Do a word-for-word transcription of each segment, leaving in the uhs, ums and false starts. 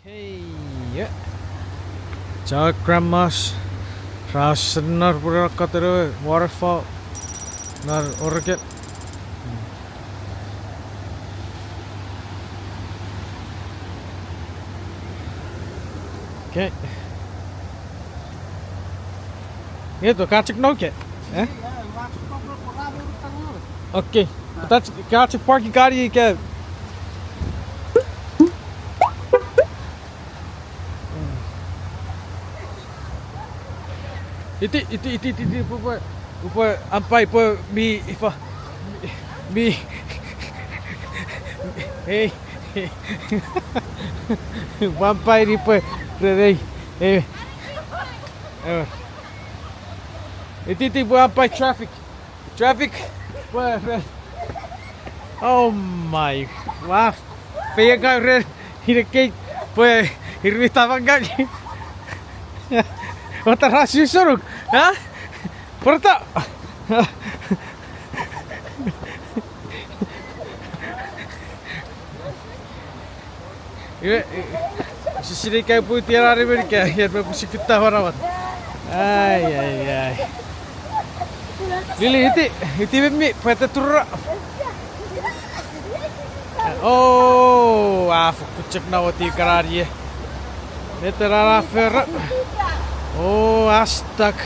Hey, yeah. Chok grandmas. Ra sennar pura katere waterfall. Nar Oregon. Okay. Ngeto, ka chok nouke. Eh? Okay. Ka chok park kari ika. Iti, iti, iti, iti, iti, upwe, upwe, upwe ampai pwe mi ifa, mi, ei, upwe ampai ni pwe, rerei, ei, eh, iti, iti, upwe ampai traffic. Traffic. Pwe, pwe. Oh my. Wow. Feiengaw ren inekkei pwe ir mi tafangaw. Otarasi usenuk. Ha? Porta. Iwe, i-, sisini kai puti ara Amerika, ian me pusi kutta manaman. Ai, ai, ai. Lili, iti, iti me mi, pwete turura. Oh, a fokkun chok naweti kanan ie. Nete rara fera. Oh, a stuck.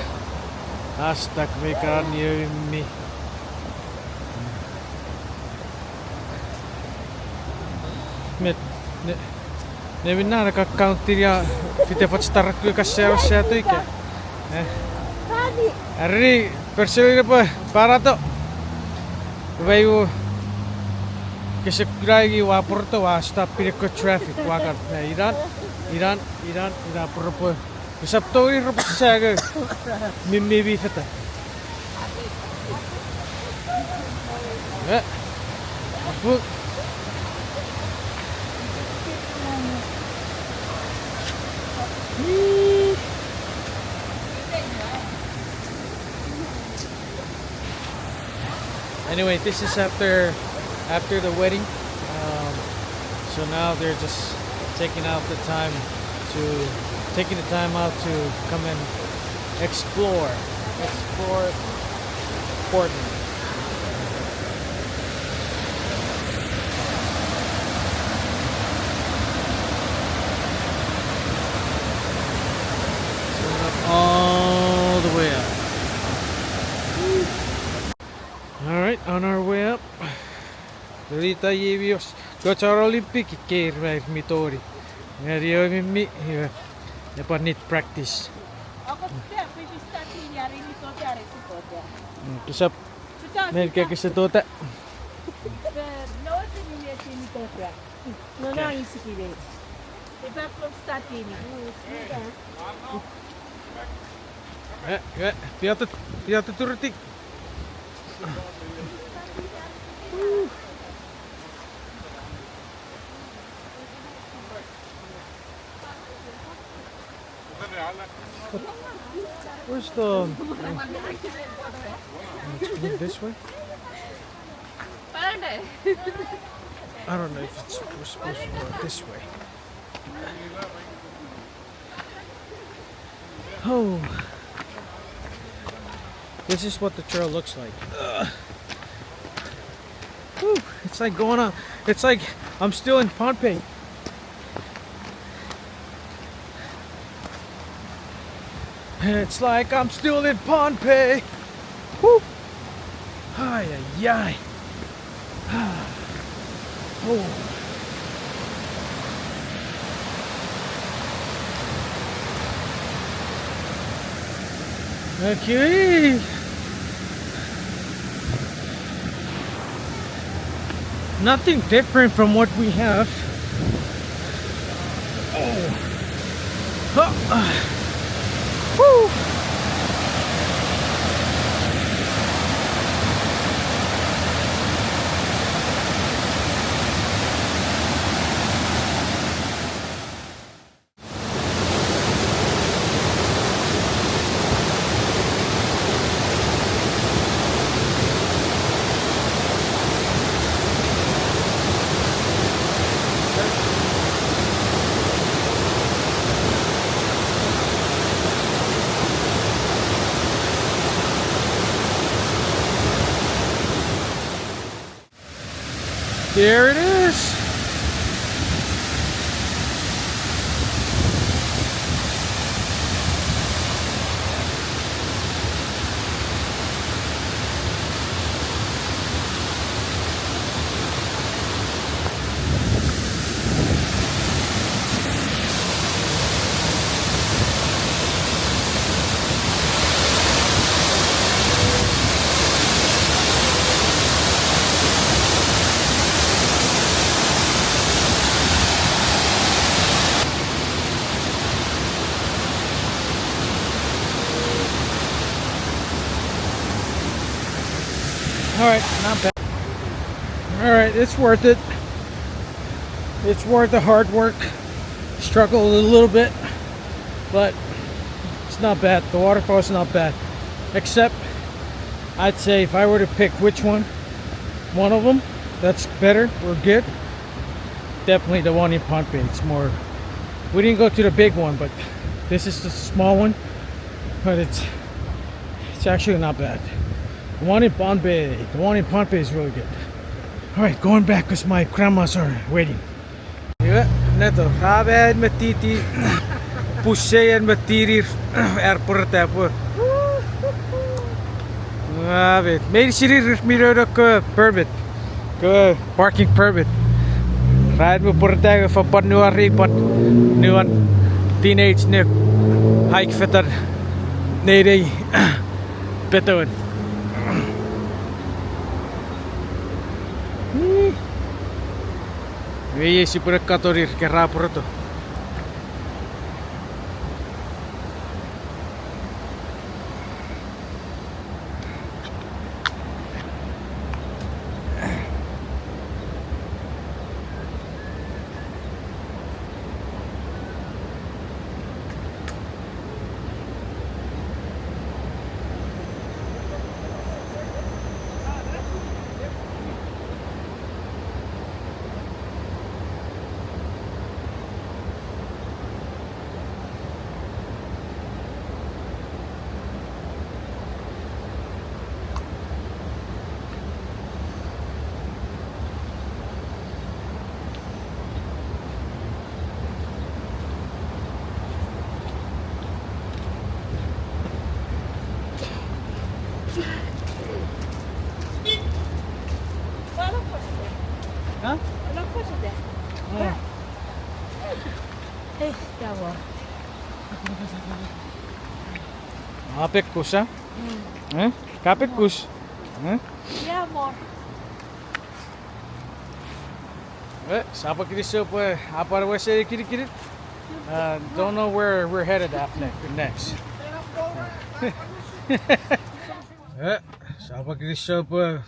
A stuck me kanan ie mi. Met, ne, ne minna ne ka countinia fite foch taraku ka sewa setu ika. Eh. Ari, personally ne pwe parato. Wei u, kese kunaingi ua porto ua stop pine ko traffic ua kan, eh, inan, inan, inan, inan poropo. Esap tongeni repwe saga mi, mi, mi feta. Eh, apu. Anyway, this is after, after the wedding. Um, so now they're just taking out the time to, taking the time out to come and explore, explore Portland. Going up all the way up. All right, on our way up. Rita Yevios. Kochar Olympic keir mair mi tori. Ngeni ewe mi mi, iwe, epwe need practice. Mm, kisap, men ke kese tota. No, no, okay. It's okay. It's okay. Eh, eh, piata, piata turiti. Where's the, it's going this way? I don't know if it's, we're supposed to go this way. Oh. This is what the trail looks like. Ugh. Whew, it's like going on, it's like I'm still in Pohnpei. It's like I'm still in Pohnpei. Whew. Ay, ay, ay. Oh. Okay. Nothing different from what we have. Oh. Huh. Whew. There it is. All right, not bad. All right, it's worth it. It's worth the hard work. Struggle a little bit, but it's not bad. The waterfall is not bad. Except, I'd say if I were to pick which one, one of them that's better or good, definitely the one in Pohnpei. It's more. We didn't go to the big one, but this is just a small one. But it's it's actually not bad. The one in Pohnpei, the one in Pohnpei is really good. All right, going back because my grandmas are waiting. Iwe, neto, ra men metiti, puseien metirir, ar pureta pwe. Amen. Meinisin ir mi nounou kewe permit. Kewe parking permit. Ra men pureta nge fa pwan nuari pwan nuan teenage ne hike fetan neinei petewen. Iwe iei sipwene katonir ika ra pureta. Huh? Hey, Yawa. Apekkus, huh? Eh? Kapekkus. Eh? Yeah, more. Eh, sipwe kinisou pwe apar wese kirikirit. Uh, don't know where we're headed after next. Eh, sipwe kinisou pwe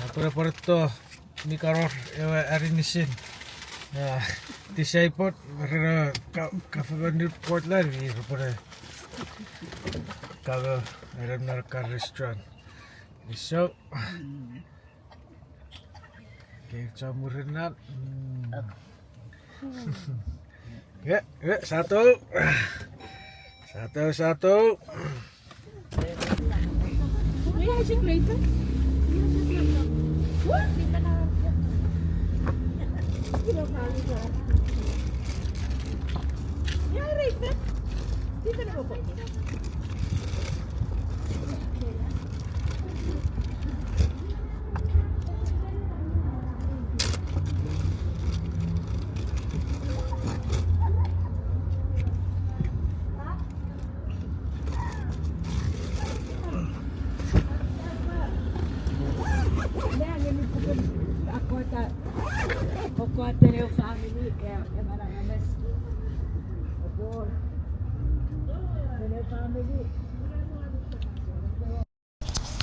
apar pwarto nikanor ewe aninisin. Uh, disciple, reno ka, ka fengen Portland, mi repwene kamo eren American restaurant. So, okay, so murinal. Mm. Yeah, yeah, sato. Sato, sato.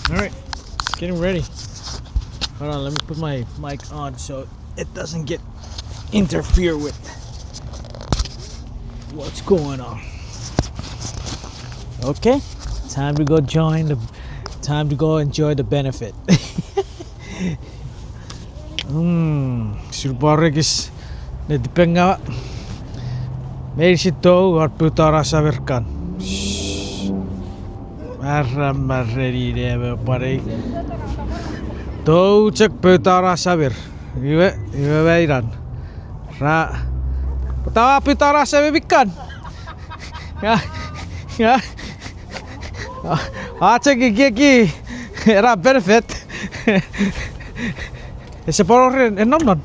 All right, getting ready. Hold on, let me put my mic on so it doesn't get interfere with what's going on. Okay, time to go join the, time to go enjoy the benefit. Mm, surprising. Netipengawa. Meinisin tou ar poutano samer kan. Ara mareni neme pwanei. Tou chok poutano samer. Iwe, iwe me inan. Ra. Pwata a pita ra seme mi kan. Nga, nga. A chok ekieki ena benefit. Ese pwan wor en, en nom non.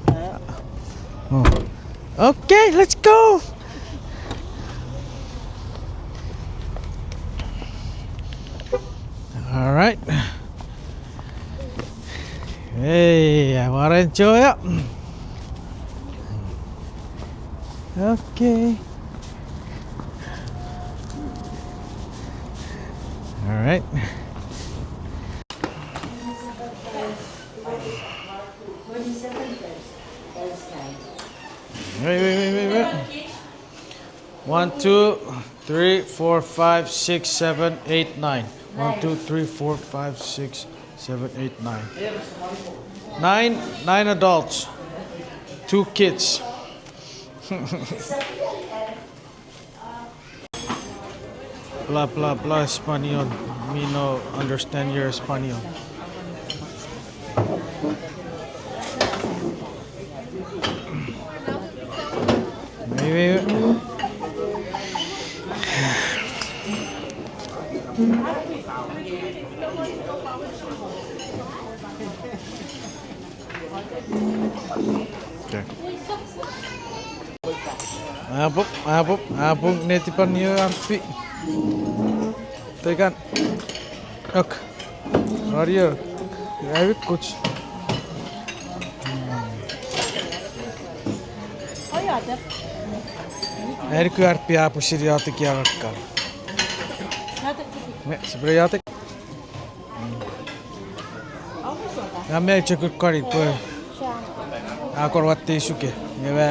Oh. Okay, let's go. All right. Hey, I wanna enjoy it. Okay. All right. Wait, wait, wait, wait, wait. One, two, three, four, five, six, seven, eight, nine. One, two, three, four, five, six, seven, eight, nine. Nine, nine adults, two kids. Bla, bla, bla, Español. Mi no understand your Español. Maybe. Okay. Apung, apung, apung netipan io arpi. Tekan. Ok. Warrior. Ai kuch. Ai ku arpi apu siri atik ya rakkan. Me, sipre atik. Nga mi chok konik pwe a kon watte suke. Nge me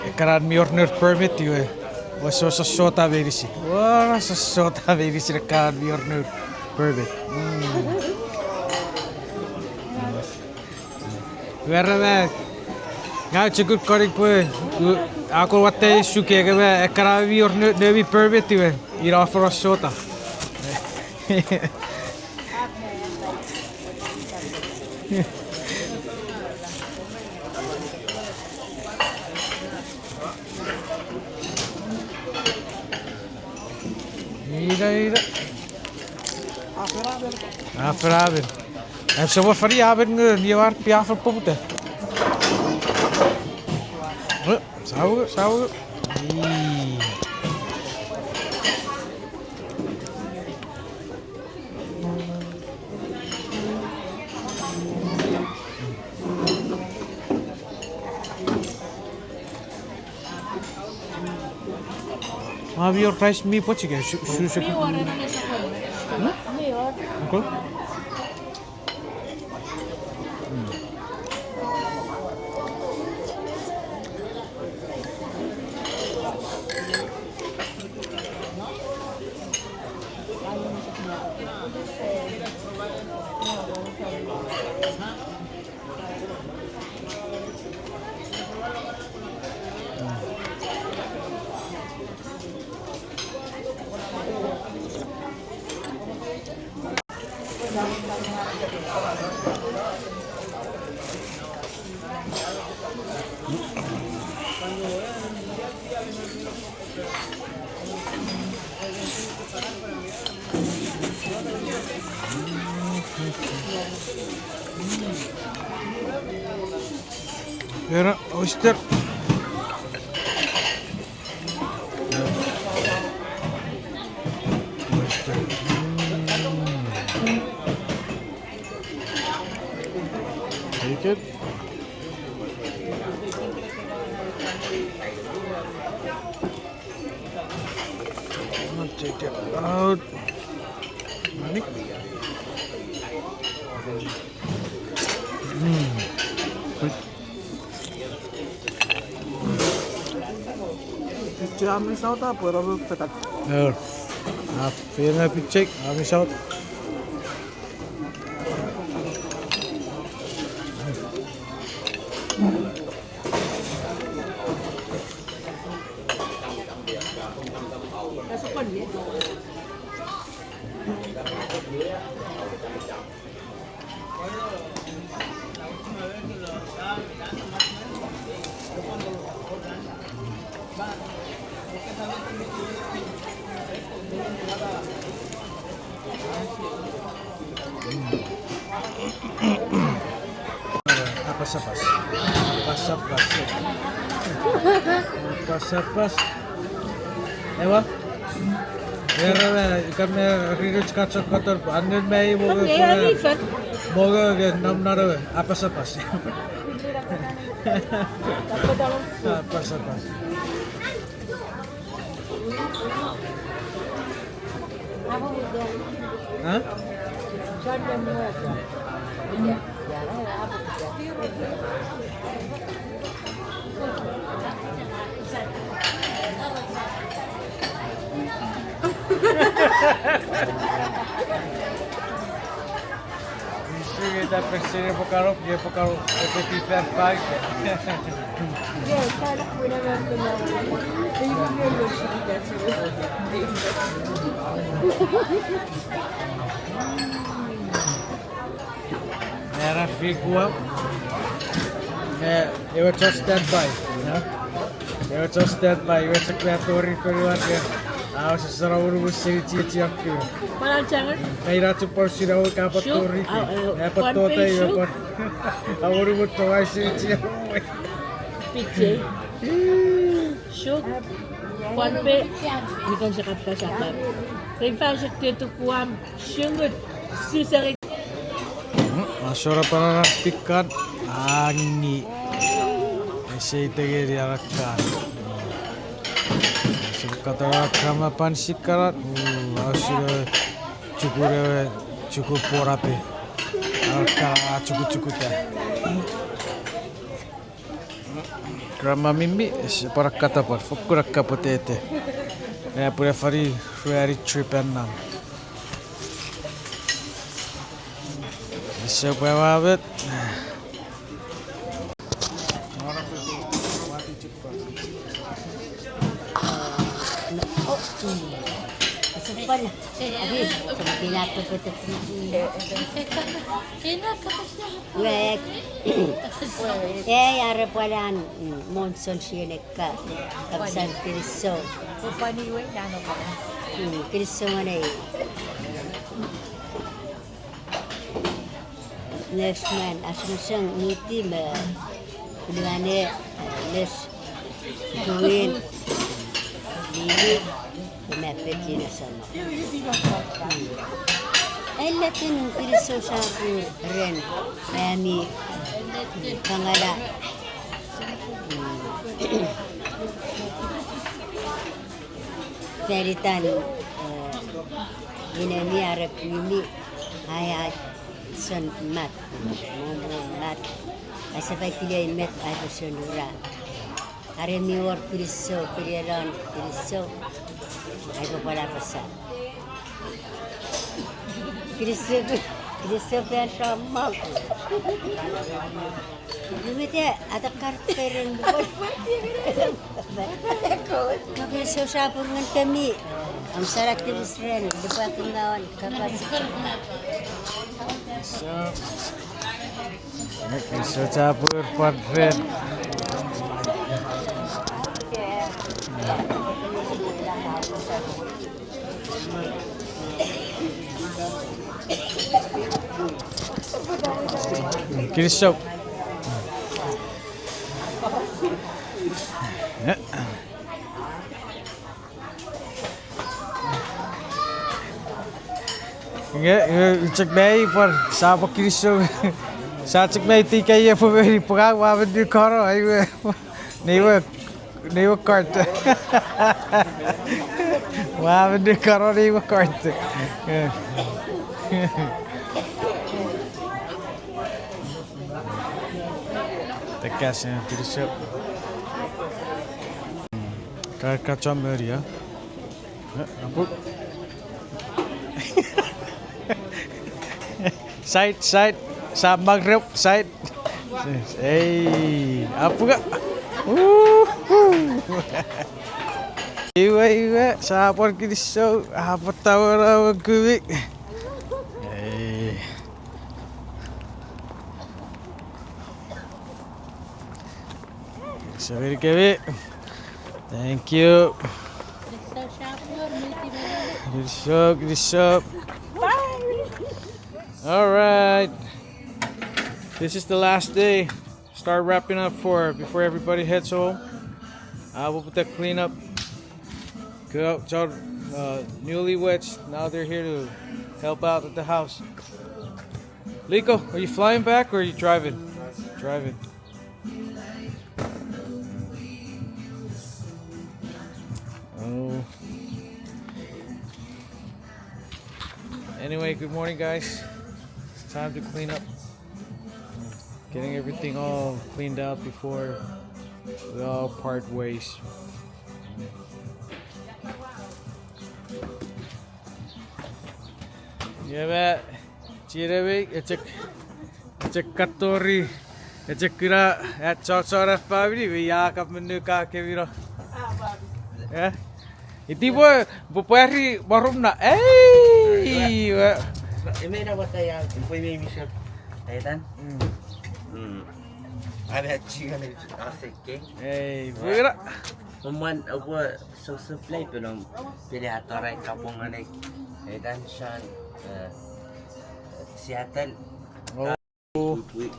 ekkanan mi wor nour permit iwe. Wesewesen sota meinisin. Wesewesen sota meinisin ekkanan mi wor nour permit. Mm. Iwe ra me, nga chok konik pwe, u, a kon watte suke nge me ekkanan mi wor no, noumi permit iwe. Ina a foro sota. Ina, ina. A fen amen. Am sopwun fani amen nge ni war pi a fen poputa. Eh, sau, sau. Ii. Ma mi wor rice mi pwechike, su, su, su. Mi wor rice mi pwechike. Hmm? Mi wor. Okay. Hmm. Era oyster. Oyster. Mm. Take it. I'll take it out. Ready? Mm. Good. Picture ami sauta, pwe roro petak. Eh, a, fenga picture, ami sauta. Apasapas. Apasapas. Apasapas. Ewa. Era me, ika me rinuch kachok kotor, anen me ei mongo. Mongo nge nom non ewe. Apasapas. Apasapas. Huh? Sure, that person ever got up, you ever got up, if he fat fight. Yeah, try to win him after that. He would be a good shot, that's it. Era fikua. Eh, it was just stand by, huh? Ewe chok stand by, ewe chok me tori konuan ke. Aua sasara wonu musin chiechi aku. Mana changan? Meira chu porsi na uka patori ke. Ewe patori, ewe pat. Awonu mutto ai chiechi aku. Piche. Shuk. Kwanpe. Nikon se kapka sapa. Kei fa sek te tukuam. Shungut. Susari. Mm, asora panana pikan. Angi. Ese itengeni arakan. Ese katara kama pan sikarat. Mm, asora chukure we chuku porape. Arakan chuku chukuta. Grandma Mimi, ese pwan akkatapwan, fokkun akkapotete. Epwe fani ruani trip annan. Ese pwe wamet. Wek. Ei, are pwalan, mm, Monson sieneka. Kapsan kinisou. Mm, kinisou ngeni. Next man, asunuseng ngiti me, luane, eh, les, tuin, lili, me peti na sama. Ennetin kinisou sopun ren, ami, kangala. Fanitan, eh, inemi are pwimi, ai, ai, son mat, momo mat, asapatile met ai poson ura. Are mi wor kinisou, kirielon kinisou, ai popwala pasa. Kinisou, kinisou fan somok. Lumete atakar peren. Kape sosa purungan kemi. Am sarak tilis ren, lupa kinaon, kapas. So, okay, sosa pur pan ren. Kinisou. Nge, nge, chok mei pwan, sa pwan kinisou. Sa chok mei tika ie pwan meni pwan, ua men nu koro, ai we. Nei we, nei we kart. Ua men nu koro nei we kart. Tekas, eh, kinisou. Ka, ka chom meri, eh? Eh, apu. Side, side. Sa magrep, side. Ei, apuga. Uhu. Iwe, iwe, sa pwan kinisou, a pwan tawera we kumi. Ei. Kinisou ngeni kemi. Thank you. Good job, good job. All right. This is the last day. Start wrapping up for before everybody heads home. Uh, we'll put that clean up. Go out, uh, newlyweds. Now they're here to help out at the house. Liko, are you flying back or are you driving? Driving. Oh. Anyway, good morning, guys. It's time to clean up. Getting everything all cleaned out before we all part ways. Yeah, Matt. Chienemi, echok, echok katori, echok kuna, at chochon at famini, we ya kap menu ka kemino. Yeah? Iti pwe, pwe pwari marum na. Ei! Emena wata ya, pwe me misap. Etan? Mm. Mm. Ana chingane aseke. Ei, pwe na. Oman, opo, so, so play pelom, pele atorai kapong anei. Etan san, eh, Seattle. Oh. Uli,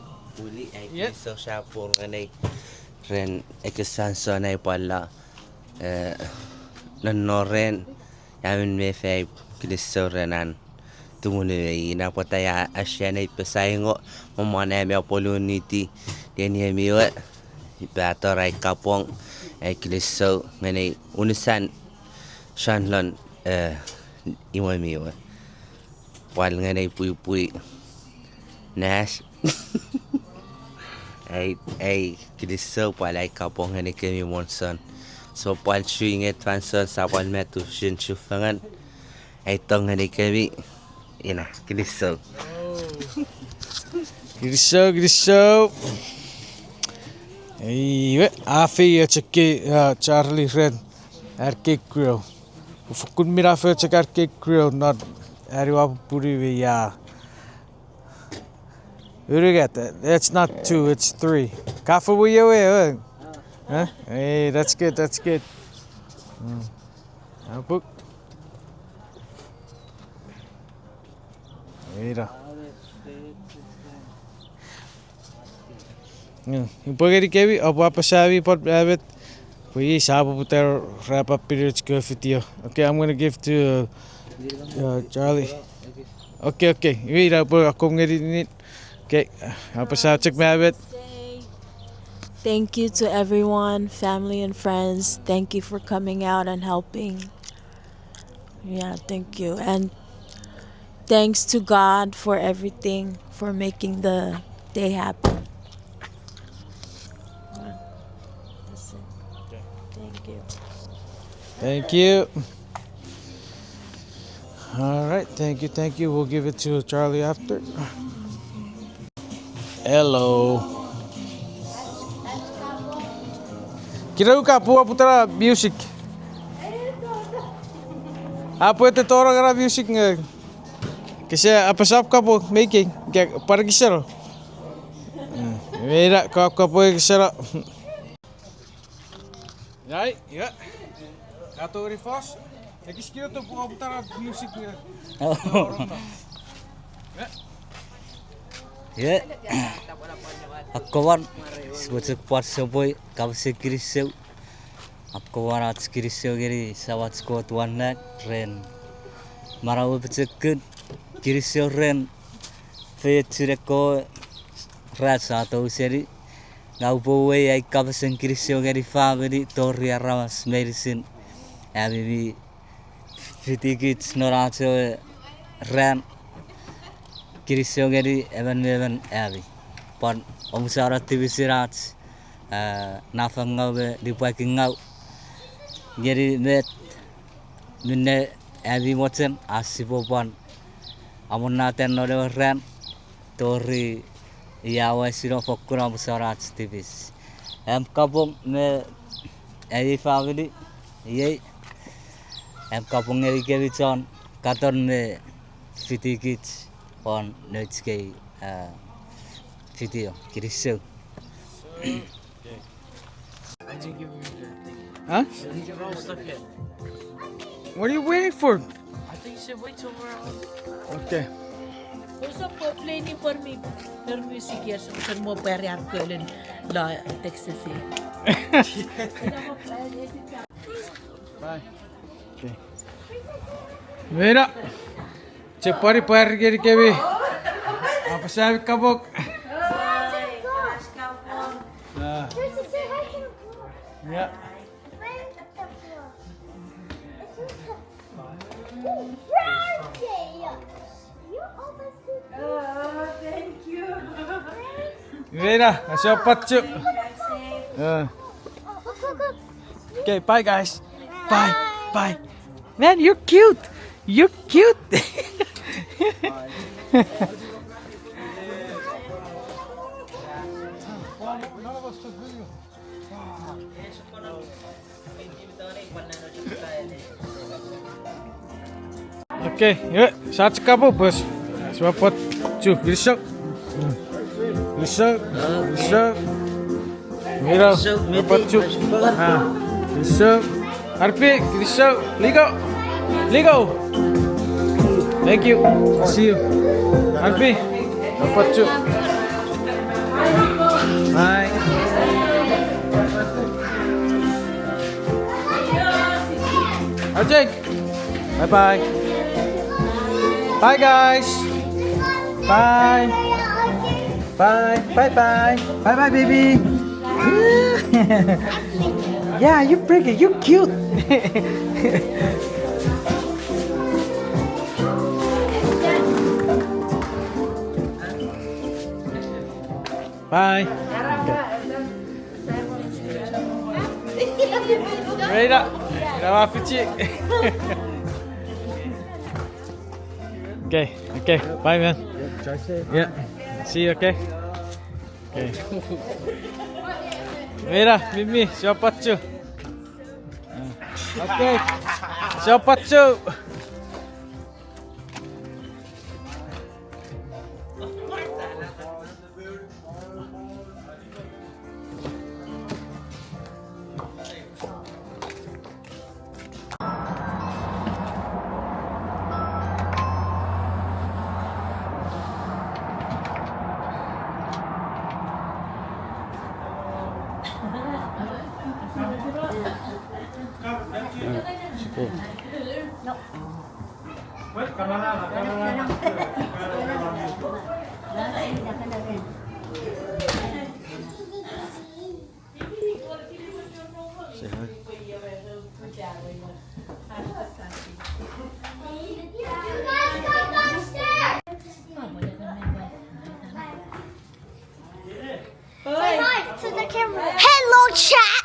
uli, ai kilisou sa pwon ngenei ren ekkewe fansoun ai pwal la, eh, nonno ren, amin mefi ai kilisou ren an tumunu ei, ina pwata ai asianei pwe sa ingo, mo mwan ami apoluniti, leni ami we, iwe atorai kapong, ai kilisou ngenei unusan san lon, eh, imwemi we. Pwal ngenei pwipwi. Nash. Ai, ai kilisou pwal ai kapong ngenikemi monson. So pwal sui nget fansoun sa pwal metu sin sufengen. Ai tong ngenikemi. Ina, kilisou. Kilisou, kilisou. Iwe, a fei echok, uh, Charlie ren. Ar kei grill. Fokkun minafo chok ar kei grill, not ari wa pupunu we ya. Urugata, that's not two, it's three. Kafe we yo we, eh? Huh? Hey, that's good, that's good. Mm. Apuk. Ira. Mm, upwe ngenikemi, oupwe apasa ami pwan, eh, met. Pwe iei sa poputa wrap up period ko video. Okay, I'm gonna give to, uh, uh, Charlie. Okay, okay. Iwe ina pwe akkom ngeni nin. Okay, apasa chok met. Thank you to everyone, family and friends. Thank you for coming out and helping. Yeah, thank you. And thanks to God for everything, for making the day happen. That's it. Thank you. Thank you. All right, thank you, thank you. We'll give it to Charlie after. Hello. Kira uka pua putara music. Apo ete toro ngara music nge. Kese apasap kapo making. Ke parikisero. Mira kap kapo kisero. Yai, ya. Kato ri fos. Ekis kira to pua putara music nge. Oh. Ye. Akkowan, sipwe chok pwan sopwei, kapasen kinisou. Akkowan ach kinisou ngeni Samach Kot won nang ren manau mi pochokun, kinisou ren feiochun ekkewe ran sa tou seni. Ngang upwe uwei ai kapasen kinisou ngeni famini tori aramas meinisin. Ami mi fitikich non ach ewe ran, kinisou ngeni emon me emon ami. Pwan omusano tipisin ach, ah, nafangau me nipwakingau. Ngeni met minne ami mochen ach sipwe pwan amonnaten non ewe ran, tori ia wesino fokkun omusano ach tipis. Am kapong me ami famini, iei. Am kapong ngenikemi chon katon me fitikich won nouch kei, ah, video. Kinisou. Huh? What are you waiting for? I think you should wait till we're all. Okay. There's a complaint for me. There music here, so we can more party and girl in la Texas here. Bye. Okay. Mira. Chepwari pwari keni kemi. Apa sami kapok. Ah. Yeah. Mira, aso pachu. Uh. Okay, bye guys. Bye, bye. Man, you're cute. You're cute. Okay, yeah, such a couple, pues. Suapwat chu, Grisho. Grisho, Grisho. Mira, Grisho, suapwat chu. Ah, Grisho. Arpi, Grisho, Ligo. Ligo. Thank you. See you. Arpi, suapwat chu. Bye. Ajay. Bye bye. Bye, guys. Bye. Bye. Bye bye. Bye bye, baby. Yeah, you pretty. You cute. Bye. Reina, reina wa fichi. Okay, okay. Bye, man. Yep, drive safe. Yeah. See you, okay? Okay. Mira, Mimi, suapwat chu. Okay. Suapwat chu. Say hi. Say hi to the camera. Hello, chat.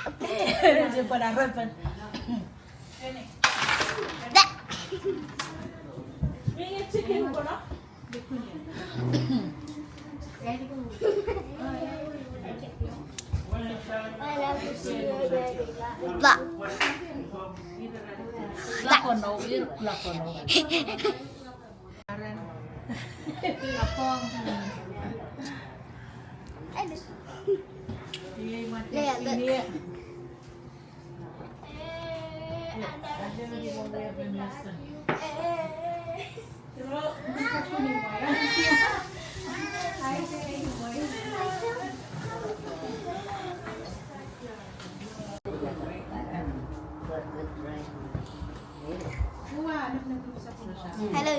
Blah. Yeah, look. Hello.